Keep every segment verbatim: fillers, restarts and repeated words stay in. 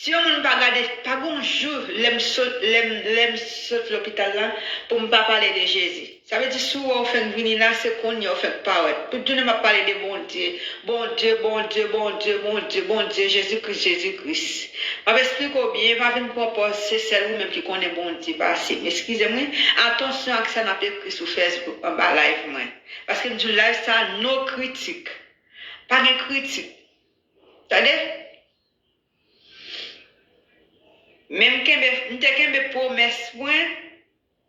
Si yon moun pa gade, pa gen yon jou lè m sot, lè m, lè m sot lopital la, pou m pa pale de Jezi. Sa vle di, si w wè w fenk vini la, se kounye a w fenk parèt. Tout jounen m ap pale de Bondye. Bondye, Bondye, Bondye, Bondye, Bondye, Jezi Kris, Jezi Kris. M ap esplike w byen, pa vin pran pòz se sèl ou menm ki konnen Bondye pase m. Eskize m, wi. Atansyon ak sa n ap ekri sou Facebook anba live mwen. Paske m di w live sa, no kritik. Pa gen kritik. Tande? Men m kenbe, m te kenbe pwomès mwen.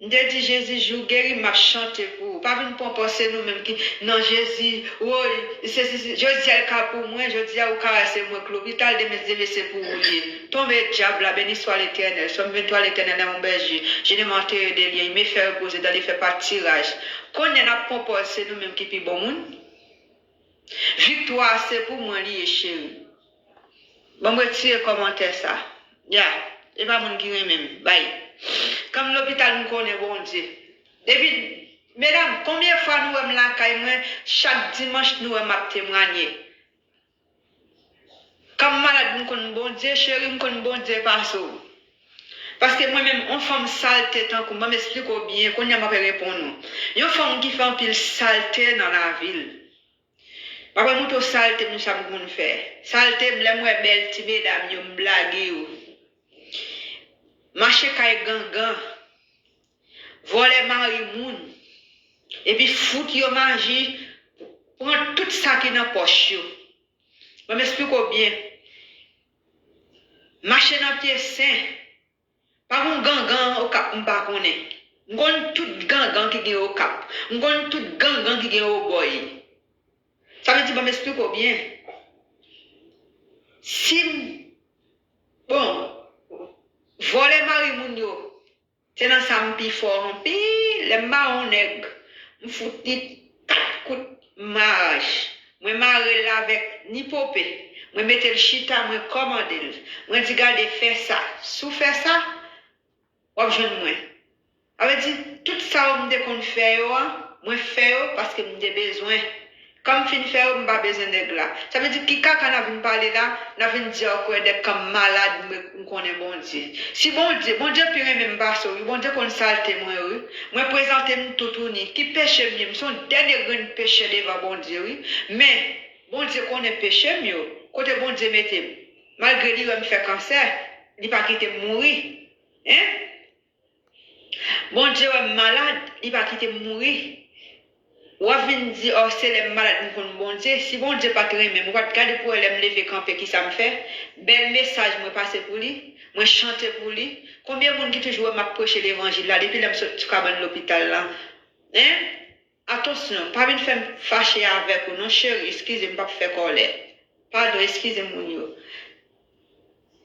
M te di, Jezi, jou w geri m, m ap chante pou ou. Pa vin pran pòz se nou menm ki nan Jezi, woy, se, se, se, jodi a l ka pou mwen, jodi a ou karese mwen k lopital, demen, demen se pou ou l ye. Tonbe dyab la, béni soit l'Éternel. Sòm venntwa, L'Éternel est mon berger, je ne manquerai de rien, il me fait reposer dans les verts pâturages. Kounye a n ap pran pòz se nou menm ki pi bon moun. Viktwa a se pou mwen li ye, cheri. Ban m retire kòmantè sa. Ya, e pa moun ki renmen m. Bay. Kan m lopital, m konnen Bondye. Depi, medam, konbyen fwa nou wè m lakay mwen, chak dimanch nou wè m ap temwanye. Kan m malad, m konn Bondye, cheri, m konn Bondye pase w. Paske mwen menm, yon fanm salte tankou m, ban m esplike w byen, kounye a m ap reponn ou. Yon fanm ki fè anpil salte nan lavi l. M ap montre w salte m, sa m konn fè. Salte m, lè m wè bèl ti medam yo, m blage yo. Mache kay gangan, vòlè mari moun, epi fout yo maji, pran tout sa ki nan pòch yo. Ban m esplike w byen. Mache nan pye sen. Pa gen yon gangan Okap m pa konnen. M konn tout gangan ki gen Okap. M konn tout gangan ki gen Obòy. Sa vle di, ban m esplike w byen. Si m, bon, vòlè mari moun yo, se nan sa m pi fò anpil. Lè m mare yon nèg, m fout li kat kout maraj. Mwen mare l avèk nipope. Mwen mete l chita, mwen kòmande l. Mwen di, gade, fè sa. Si w fè sa, w ap jwenn mwen. Sa vle di, tout sa yo m te konn fè yo a, mwen fè yo paske m te bezwen. Kan m fin fè yo, m pa bezwen nèg la. Sa vle di, ki kaka n ap vin pale la, n ap vin di ankò de kan m malad, m, m konnen Bondye. Si Bondye, Bondye pi renmen m pase w, wi. Bondye konn salte mwen, wi. Mwen prezante m toutouni. Ki peche m ye? M se yon dènye grenn pechè devan Bondye, wi. Men, Bondye konnen peche m yo. Kote Bondye mete m? Malgre li wè m fè kansè, li pa kite m mouri. Hein? Bondye wè m malad, li pa kite m mouri. W ap vin di, ò, se lè m malad m konn Bondye. Si Bondye pa t renmen m, ou pa t gade pou wè lè m leve kanpe kisa m fè? Bèl mesaj mwen pase pou li, mwen chante pou li. Konbyen moun ki toujou wè m ap preche levanjil la depi lè m sot sou kabann lopital la? Hein? Atansyon, pa vin fè m fache avèk ou non, cheri, eskize m, m p ap fè kòlè. Padon, eskize moun yo.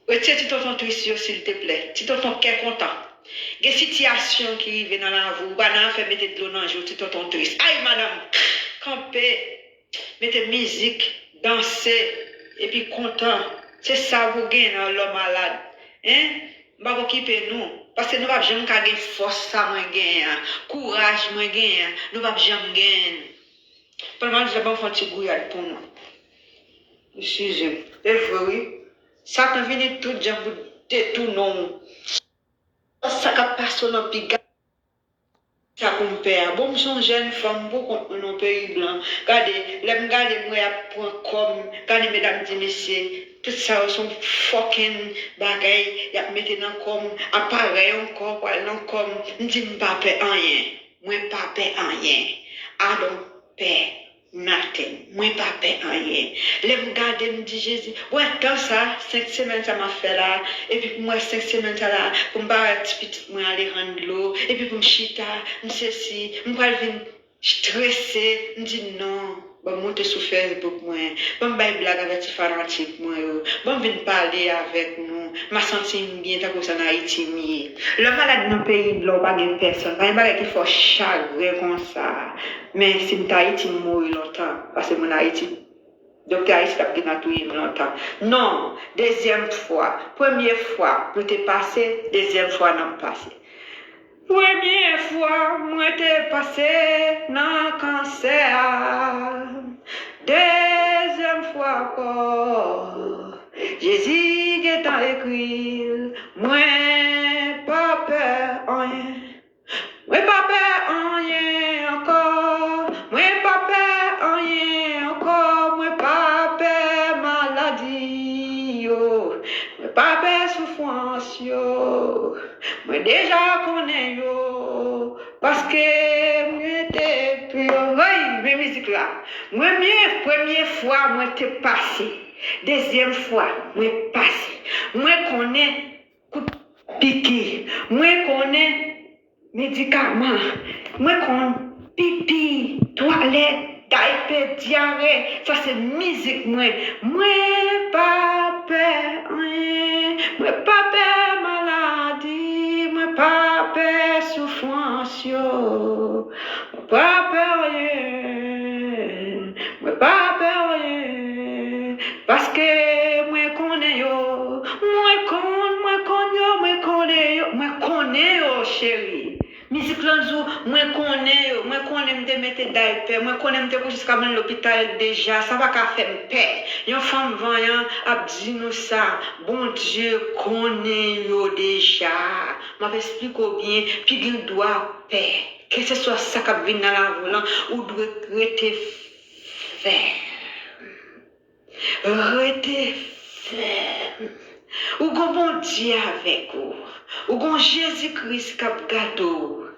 Retire ti tonton tris yo, silteplè. Ti tonton kè kontan. Gen sitiyasyon ki rive nan lavi w, ou pa nan afè mete dlo nan je w, ti tonton tris. Ay, madanm, kanpe, mete mizik, danse, epi kontan. Se sa pou gen nan lè w malad. Hein? M p ap okipe nou, paske nou p ap janm ka gen fòs sa mwen genyen an, kouraj mwen genyen an, nou p ap janm genyen l. Pandan m ap di sa, ban m fè yon ti gouyad pou nou. Eskize m. E vre, wi. Satan vini tout jan pou detounen w. Sa k ap pase w nan piga. Sa pou m pè a. Bon, m se yon jèn fanm pou kont mwen nan peyi blan. Gade, lè m gade, m wè y ap pran kò m. Gade, medam di mesye, tout sa yo se yon fucking bagay y ap mete nan kò m. Aparèy ankò pral nan kò m. M di m pa pè anyen. Mwen pa pè anyen. I don't pè. Nothing. Mwen pa pè anyen. Lè m gade, m di, Jezi, w wè tan sa, senk semèn sa m ap fè la, epi pou m wè senk semèn sa la, pou m pa wè ti pitit mwen Alejandro, epi pou m chita, m sesi, m pral vin strese, m di non. Ban m monte sou Facebook mwen, ban m bay blag avèk ti fanatik mwen yo, ban m vin pale avèk nou, m a santi m byen tankou se ann Ayiti m ye. Lè w malad nan peyi blan, w pa gen pèsonn, pa gen bagay ki fè w chagren konsa. Men si m t Ayiti, m mouri lontan, paske mwen Ayiti, doktè Ayiti t ap gentan touye m lontan. Non, dezyèm fwa, premye fwa nou te pase, dezyèm fwa n ap pase. Premye fwa mwen te pase nan kansè a, dezyèm fwa ankò, Jezi gentan ekri l. Mwen pa pè anyen. Mwen pa pè anyen ankò. Mwen pa pè anyen ankò. Mwen pa pè maladi yo. Mwen pa pè soufrans yo. Mwen deja konnen yo. Paske mwen te pli yo. Hey, men mizik la. Mwen menm, premye fwa mwen te pase. Dezyèm fwa, mwen pase. Mwen konnen kout piki. Mwen konnen medikaman. Mwen konn pipi, twalèt, daypè, dyare. Sa se mizik mwen. Mwen pa pè anyen. Mwen pa pè maladi. Mwen pa pè soufrans yo. Mwen pa pè anyen. Mwen pa pè anyen. Paske mwen konnen yo. Mwen konn, mwen konn yo, mwen konnen yo. Mwen konnen yo, cheri. Mizik lan di w, mwen konnen yo. Mwen konnen m te mete daypè. Mwen konnen m te kouche sou kabann lopital deja. Sa pa ka fè m pè. Yon fanm vanyan ap di nou sa. Bondye konnen yo deja. M ap esplike w byen. Pi gen dwa pè. Kèlkeswa sa k ap vin nan lavi w lan, ou dwe rete fèm. Rete fèm. Ou gon Bondye avèk ou. Ou gon Jezi Kris k ap gade w.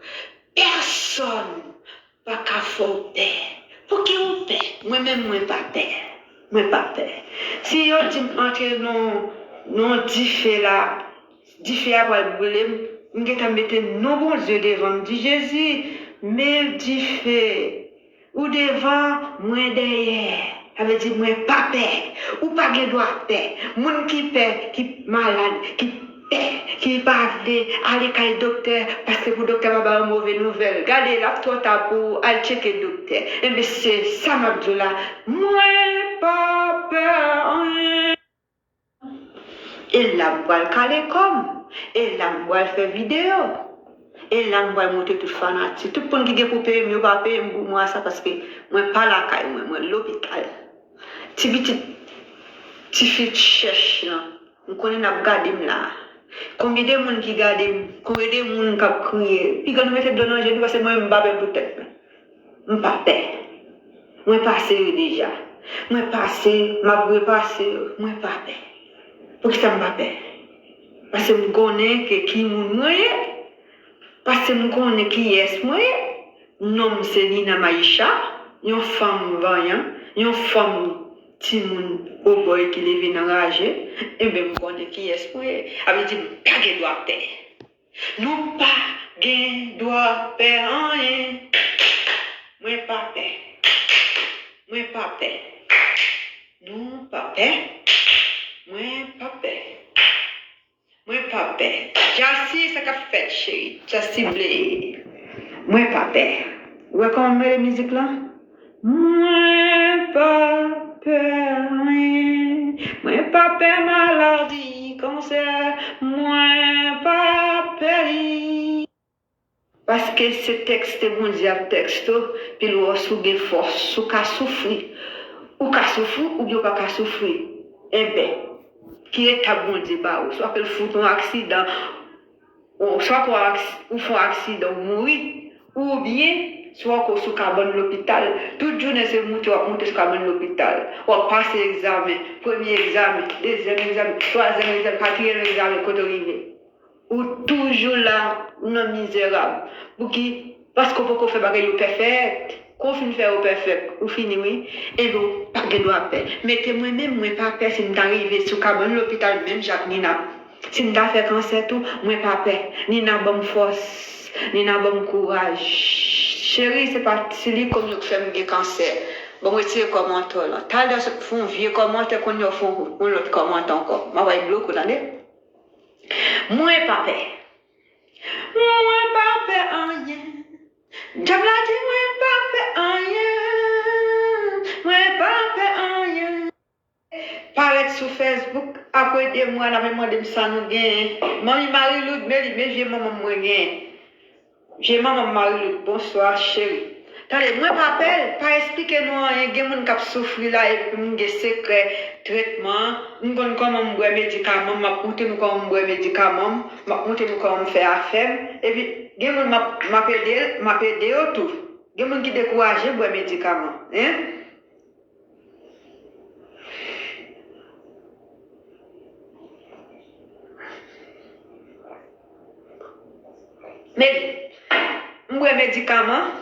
Pèsonn pa ka fè w pè. Pouki ou pè? Mwen menm, mwen pa pè. Mwen pa pè. Si yo di m antre nan, nan dife la, dife a pral boule m, m gentan mete non Bondye devan m. M di, Jezi, men dife. Ou devan, mwen dèyè. Sa vle di mwen pa pè. Ou pa gen dwa pè. Moun ki pè, ki malad, ki pè, ki pa vle ale kay doktè, paske pou doktè pa ba yo move nouvèl. Gade, l ap twò ta pou w al tcheke doktè. Enben, se sa m ap di w la. Mwen pa pè anyen. E la m pral kale kò m. E la m pral fè videyo. E la m pral montre tout fanatik. Tout moun ki gen pou peye m, yo pa peye m pou mwa sa, paske mwen pa lakay mwen, mwen lopital. Ti pitit, ti fi chèch lan, m konnen n ap gade m la. Konbyen de moun ki gade m? Konbyen de moun k ap kriye? Piga nou mete dlo nan je nou, paske mwen menm m pa pè pou tèt mwen. M pa pè. Mwen pase yo deja. Mwen pase, m ap repase yo. Mwen pa pè. Poukisa m pa pè? Paske m konnen ke ki moun mwen ye. Paske m konnen kiyès mwen ye. Non m se Nina Maisha, yon fanm vanyan, yon fanm timoun bobòy ki leve nan raje. Enben, m konnen kiyès mwen ye. Sa vle di m pa gen dwa pè. Nou pa gen dwa pè anyen. Mwen pa pè. Mwen pa pè. Nou pa pè. Mwen pa pè. Mwen pa pè. Jasi, sa k ap fèt, cheri? Jasi ble. Mwen pa pè. Ou wè kòman m rele mizik lan? Mwen pa pè anyen. Mwen pa pè maladi, kansè. Mwen pa pè li. Paske se tèkste Bondye ap tèkste w, pi l wè w si w gen fòs, si w ka soufri. Ou ka soufri oubyen w pa ka soufri. Enben, ki etap Bondye ba ou? Swa ke l fout yon aksidan, ou, swa ke w aks-, ou fè yon aksidan, ou mouri, oubyen swa ke w sou kabann lopital, tout jounen se moute w ap moute sou kabann lopital. W ap pase egzamen, premye egzamen, dezyèm egzamen, twazyèm egzamen, katriyèm egzamen, kote w rive? Ou toujou la, ou nan mizerab. Pouki? Paske w poko fè bagay yo pèfèk. Kan w fin fè yo pèfèk, ou fini wi. Enben, ou pa gen dwa pè. Mete mwen menm, mwen pa pè si m ta rive sou kabann lopital menm jan ak Nina. Si m ta fè kansè tou, mwen pa pè. Nina ban m fòs. Nina ban m kouraj. Cheri, se pa silikòn yo k fè m gen kansè. Bon, retire kòmantè w lan. Talè w sot fè yon vye kòmantè, kounye a w fè yon, yon lòt kòmantè ankò. M ap al bloke w, tande? Mwen pa pè. Mwen pa pè anyen. Dyab la di mwen pa pè anyen. Mwen pa pè anyen. Parèt sou Facebook, apre de mwa, n ap mande m sa nou genyen. Manmi Marie Lourdes, men li, men vye manman m mwen genyen. Vye manman m Marie Lourdes, bonswa, cheri. Tande, mwen pa pè l, pa esplike nou anyen. Gen moun k ap soufri la, epi moun gen sekrè. tretman an, m konn kòman m bwè medikaman m, m ap montre nou kòman m bwè medikaman m, m ap montre nou kòman m fè afè m. Epi, gen moun m ap, m ap ede, m ap ede yo tou. Gen moun ki dekouraje bwè medikaman, en. Men, m bwè medikaman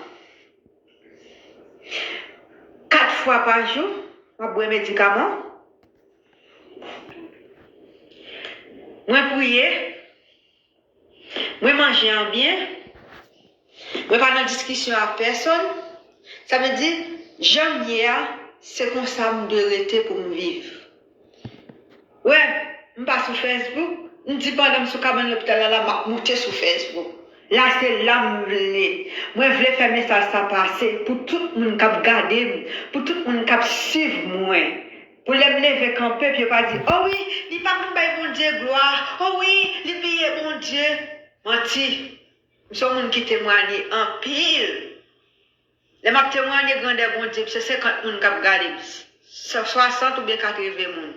kat fwa pa jou, m ap bwè medikaman. Mwen priye, mwen manje an byen, mwen pa nan diskisyon ak pèsonn. Sa vle di, jan m ye a, se konsa m dwe rete pou m viv. Wè, m pa sou Facebook, m di pandan m sou kabann lopital la, la, m ap moute sou Facebook. La, se la m vle. Mwen vle fè mesaj sa pase pou tout moun k ap gade m, pou tout moun k ap swiv mwen. Pou lè m leve kanpe, pou yo pa di, "O wi, li pa konn bay Bondye glwa. O wi, li bliye Bondye." Manti. M se yon moun ki temwanye anpil. Lè m ap temwanye grandè Bondye, se senkant moun k ap gade m, s-, swasant oubyen katreven moun.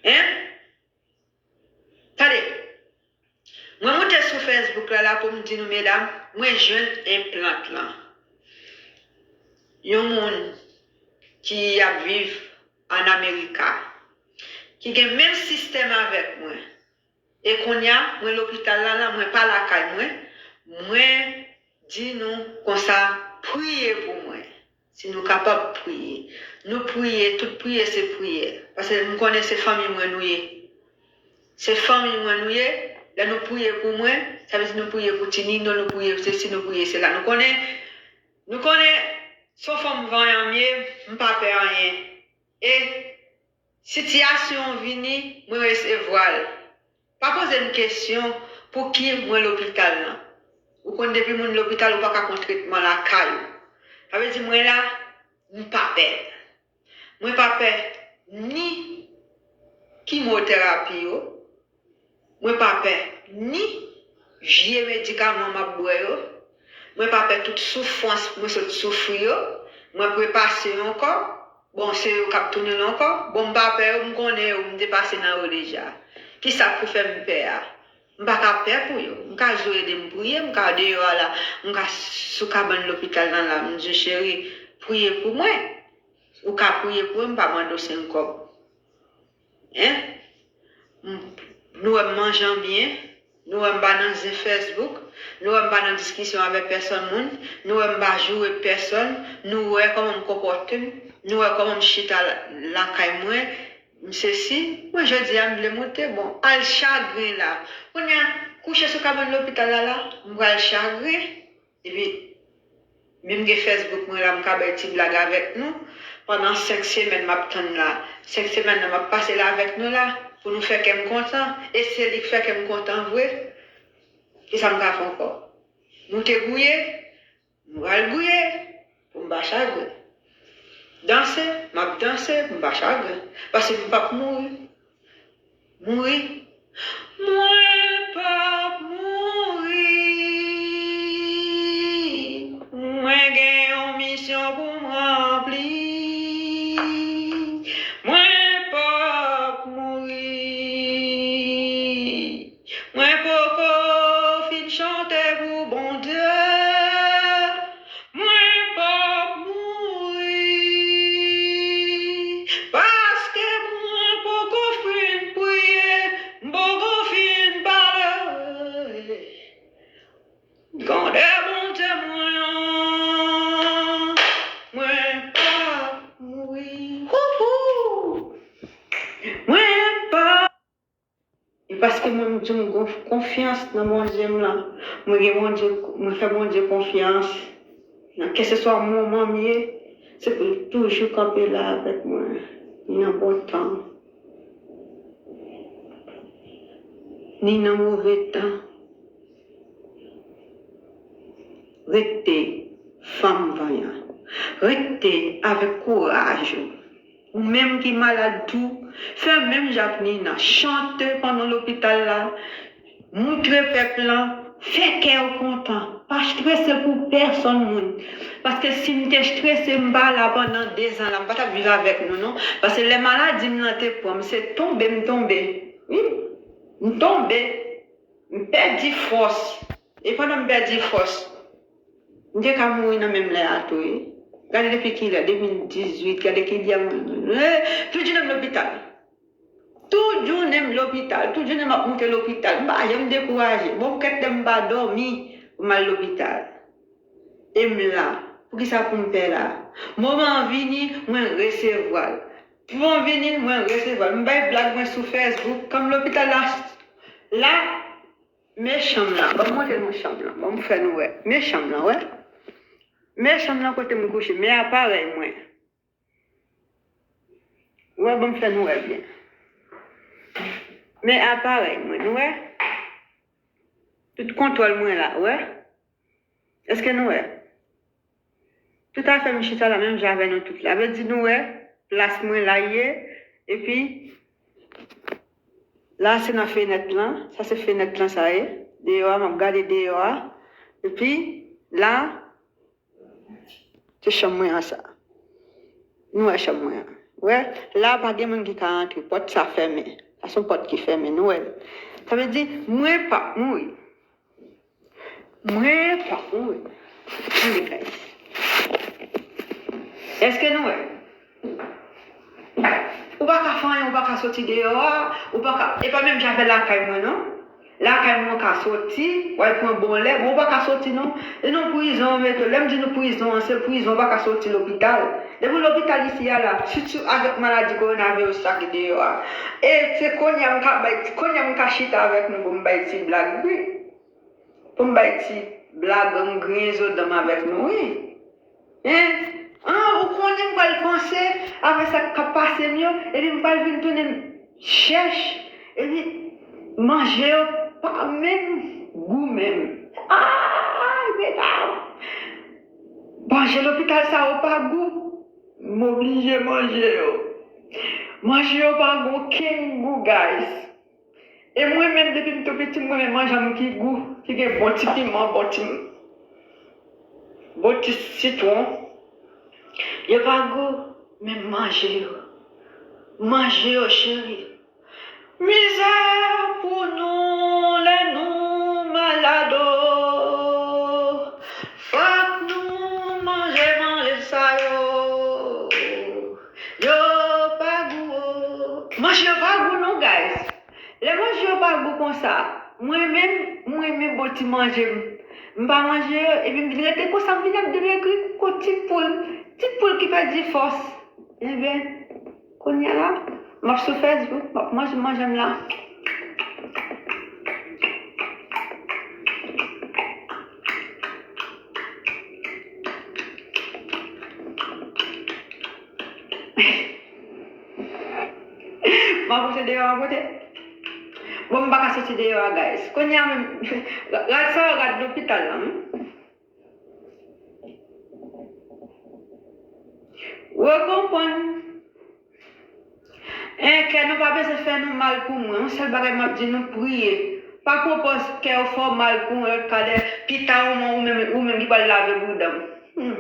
En? Tande, mwen moute sou Facebook la, la pou m di nou, medam, mwen jwenn enplant lan. Yon moun ki ap viv an Amerika, ki gen menm sistèm avèk mwen. E kounye a, mwen lopital la, la, mwen pa lakay mwen. Mwen di nou konsa, priye pou mwen. Si nou kapab priye. Nou priye, tout priyè se priyè. Paske m konnen se fanmi mwen nou ye. Se fanmi mwen nou ye. Lè nou priye pou mwen, sa vle di nou priye pou Ti Nino, nou priye sesi, nou priye sela. Nou konnen, nou konnen se yon fanm vanyan m ye, m pa pè anyen. E sitiyasyon vini, mwen resevwa l. Pa poze m kesyon pou ki mwen lopital lan. Ou konn depi moun lopital, ou pa ka pran tretman lakay ou. Sa vle di mwen la, m pa pè. Mwen pa pè ni kimoterapi yo, mwen pa pè ni vye medikaman m ap bwè yo, mwen pa pè tout soufrans mwen sot soufri yo, mwen prepase yo ankò. Bon, se yo k ap tounen l ankò. Bon, m pa pè yo, m konnen yo, m te pase nan yo deja. Kisa k pou fè m pè a? M pa ka pè pou yo. M ka jwe ede m priye, m ka deyò a la, m ka sou kabann lopital lan la, m di, "Cheri, priye pou mwen." Ou ka priye pou mwen, m pa mande w senk kòb. En? M, nou wè m manje an byen, nou wè m pa nan zen Facebook, nou wè m pa nan diskisyon avèk pèsonn moun, nou wè m pa joure pèsonn, nou wè kòman m konpòte m, nou wè kòman m chita la-, lakay mwen, m sesi, mwen jodi a m vle moute, bon, al chagren la. Kounye a, kouche sou kabann lopital la la, m pral chagren. Epi, menm gen Facebook mwen la, m ka bay ti blag avèk nou. Pandan senk semèn m ap tann la. Senk semèn nan m ap pase la avèk nou la, pou nou fè kè m kontan. E se li k fè kè m kontan vre. Kisa m ka fè ankò? Nou te gouye, m pral gouye, pou m pa chagren. Danse, m ap danse, m pa chagren. Paske m p ap mouri. Mouri. Mwen p ap mouri. Mwen gen yon misyon pou m ranpli. Mwen p ap mouri. Mwen poko fin chante pou Bondye. Mwen p ap mouri, paske mwen poko fin priye, m poko fin pale. Grandè Bondye mwen an, mwen p ap mouri. Hou, hou. Mwen p ap E paske mwen, m di m gon konfyans nan Bondye m lan. Mwen gen Bondye, mwen fè Bondye konfyans. Nan kèlkeswa moman m ye, se pou l toujou kanpe la avèk mwen. Ni nan bon tan, ni nan move tan. Rete fanm vanyan. Rete avèk kouraj ou. Ou menm ki malad tou, fè menm jan ak Nina, chante pandan lopital la, moutre pèp lan Fè kè w kontan. Pa strese pou pèsonn moun. Paske si m te strese, m pa la pandan dezan la. M pa t ap viv avèk nou, non. Paske lè maladi m nan te pran m, se tonbe m tonbe. Wi. M tonbe. M pèdi fòs. E pandan m pèdi fòs, m te ka mouri nan menm lè a tou, wi. Gade depi kilè, de mil dizuit, gade kilè m, eh, tout jounen m lopital. Tout jounen m lopital, tout jounen m ap moute lopital. M pa janm dekouraje. Bon, kèt lè m pa dòmi pou m al lopital. E m la. Poukisa pou m pè la? Moman an vini, mwen resevwa l. Pou m vini, mwen resevwa l. M bay blag mwen sou Facebook. Kòm lopital la, la, men chanm lan. Ban m montre nou chanm lan. Ban m fè nou wè. Men chanm lan, wè. Men chanm lan kote m kouche. Men aparèy mwen. Ou wè, ban m fè nou wè byen. Men aparèy mwen, nou wè? Tout kontwòl mwen la, ou wè? Èske nou wè? Tout afè m chita la, menm jan avè nou tout la. Vle di nou wè, plas mwen la ye, epi la se nan fenèt lan, sa se fenèt lan sa ye. Deyò a, m ap gade deyò a. Epi la, se chanm mwen an sa. Nou wè chanm mwen an. Wè, la pa gen moun ki ka antre. Pòt sa fèmen. Sa se yon pòt ki fèmen. Nou wè. Sa vle di, mwen p ap mouri. Mwen p ap mouri. Tande, guys. Èske nou wè? Ou pa ka fè anyen, ou pa ka soti deyò a, ou pa ka, e pa menm jan avè lakay mwen, non. Lakay mwen ou ka soti, w al pran bon lè, men ou pa ka soti, non. E nan prizon yo mete w. Lè m di nou prizon an, se prizon, ou pa ka soti lopital. Depi w lopital isi a la, sitou avèk maladi kowonaviris sa ki deyò a. E se kounye a m ka bay, kounye a m ka chita avèk nou pou m bay ti blag, wi. Pou m bay ti blag, m griyen zo dan m avèk nou, wi. Hein? Ah, ou konnen m pral panse avè sa k ap pase m yo, epi m pral vin tounen chèch, epi manje yo pa menm gou menm. Ay, medam! Manje lopital sa yo pa gou. M oblije manje yo. Manje yo pa gen okenn gou, guys. E mwen menm, depi m tou piti, m renmen manje m ki gou, ki gen bon ti piman, bon ti, bon ti sitwon. Yo pa gou, men m manje yo. M manje yo, cheri. Mizè pou nou lè nou malad o. Fòk nou manje manje sa yo. Yo pa gou o. Manje yo pa gou non, guys. Lè manje yo pa gou konsa, mwen menm, mwen renmen bon ti manje m. M pa manje yo, epi m vin rete konsa, m vin ap vin ekri kon ti poul, ti poul ki pèdi fòs. Enben, kounye a la, m ap sou Facebook, m ap manje manje m la. M ap pote deyò a pote. Bon, m pa ka soti deyò a, guys. Kounye a menm, rad sa yo, rad lopital la, wi. Ou konprann? Enkè nou pa bezwen fè nou mal pou mwen. Yon sèl bagay m ap di nou, priye. Pa pran pòz kè w fè w mal pou yon lòt kalè. Pita ou menm, ou menm, ou menm ki pral lave bouda m. Hmm.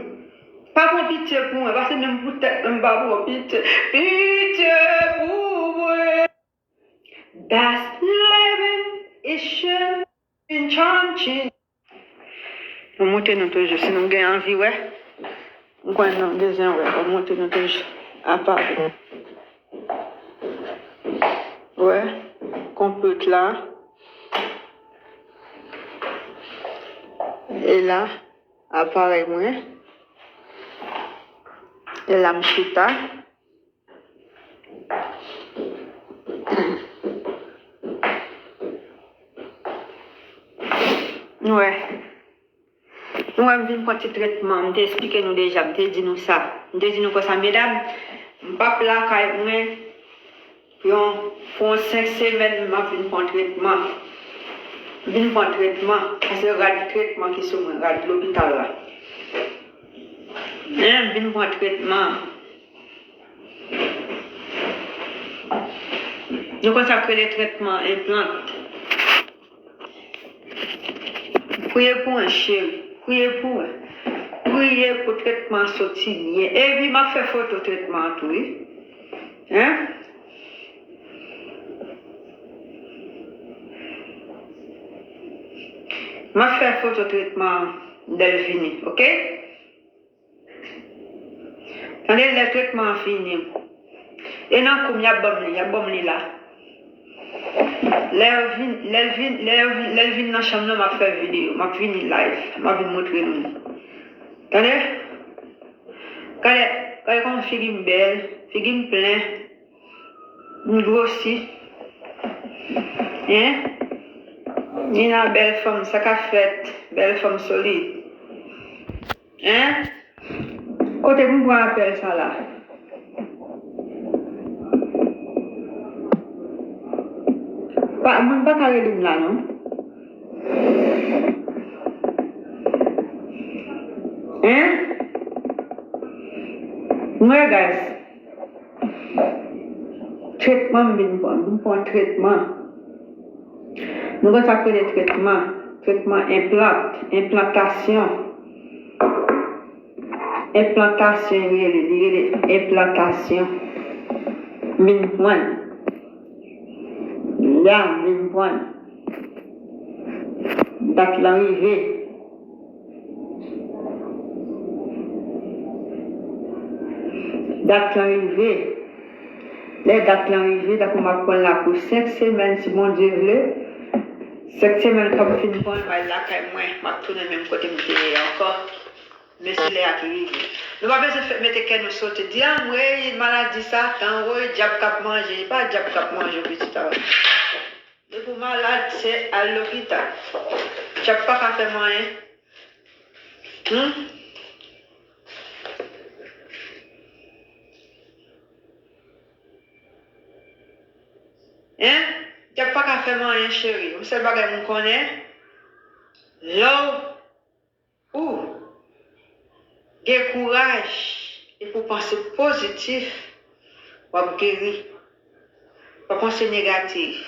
Pa pran pitye pou mwen, paske menm pou tèt mwen m pa pran pitye. Pitye pou mwen. That's living is shame in chanting. Nou montre nou toujou, si nou gen anvi wè. M kwè nou bezwen wè, nou montre nou toujou. Apa, wè, konplit la. E la, aparèy mwen. E la, m chita. Nou wè. Nou wè, m vin pran ti tretman. M te eksplike nou deja. M te di nou sa. M te di nou konsa, medam, m p ap lakay mwen. Yon, pou yon senk semèn, m ap vin pran tretman. M vin pran tretman. Paske rad tretman ki sou mwen, rad lopital la. Hein, m vin pran tretman. Nou konn sa k rele tretman enplant. Priye pou mwen, cheri. Priye pou mwen. Priye pou tretman an soti byen. Epi m ap fè foto tretman an tou, wi. Hein? M ap fè foto tretman an lè l vini, oke? Tande, lè tretman an fini. E nan kou m, y ap ban m li, y ap ban m li la. Lè yo vin, lè l vin, lè yo vin, lè l vin nan chanm nan, m ap fè videyo, m ap vini live, m ap vin montre nou li. Tande? Gade, gade kòman figi m bèl, figi m plen, m gwosi. Hein? Nina, bèl fanm, sa k ap fèt, bèl fanm solid. Hein? Kote pou m pran apèl sa la? Pa, moun pa ka rele m la, non. Hein? Mwen, guys. Tretman m vin pran. M pran tretman. Nou konn sa k rele tretman. Tretman enplant, enplantasyon. Enplantasyon, li rele, li rele enplantasyon. M vin pran. La, m vin pran. Dat lan rive. Dat lan rive. Lè dat lan rive, tankou m ap pran l la pou senk semèn, si Bondye vle. Senk semèn, kòm m fin pran l, m al lakay mwen, m ap tounen menm kote m te ye ankò. Men se lè a ki rive. Nou pa bezwen fè, mete kè nou sote, di, anmwey, maladi Satan, woy, dyab k ap manje. E pa dyab k ap manje w, pitit a. Depi w malad, se al lopital. Dyab pa ka fè m anyen. Hmm? Hein? Dyab pa ka fè m anyen, cheri. Yon sèl bagay m konnen, lè w ou gen kouraj epi w panse pozitif, w ap geri. Pa panse negatif.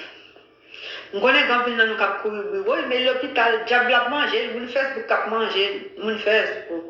M konnen gen anpil nan nou k ap kouri bri, woy, men lopital, dyab la ap manje l, moun Facebook k ap manje l, moun Facebook.